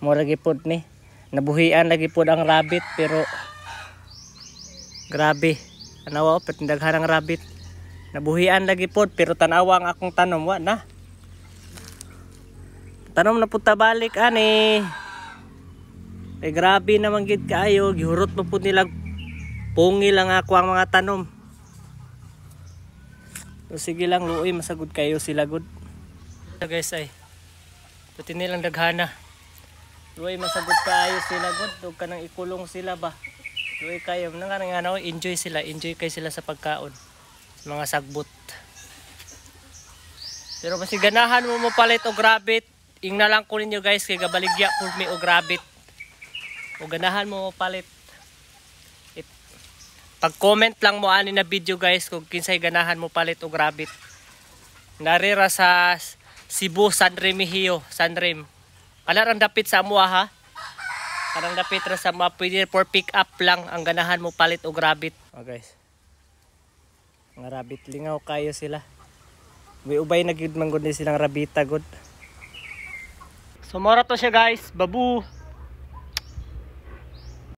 Mo lagi pod ni. Nabuhian lagi pod ang rabbit, pero grabe. Tanawa oh, pero daghan ang rabbit. Nabuhian lagi pod, pero tanawa ang akong tanom, wa na. Tanom na pud ta balik ani. Eh, grabe naman gid kaayo, gihurot mo pud nila, pungi lang ako ang mga tanom. So, sige lang, luoy masagod kayo sila gud. So, guys, ay. Pati nilang daghana. Luoy masagod kaayo sila gud, ug kanang ikulong sila ba. Luoy kayo nang nga ano, enjoy sila, enjoy kay sila sa pagkaon. Sa mga sagbot. Pero basi ganahan mo mo palit og rabbit, ingna lang ko ninyo, guys, kay gabaligya pud mi og rabbit. O ganahan mo mo palit. Pag-comment lang mo ani na video, guys, kung kinsay ganahan mo palit og rabbit. Narira sa Cebu, San Remigio, San Rem. Kana dapit sa amoa ha. Kanang dapit ra sa amoa, pwede for pick up lang ang ganahan mo palit og rabbit. Oh guys. Mga rabbit, lingaw kayo sila. May ubay na gyud man gud ni silang rabita gud. So mora to siya, guys. Babu.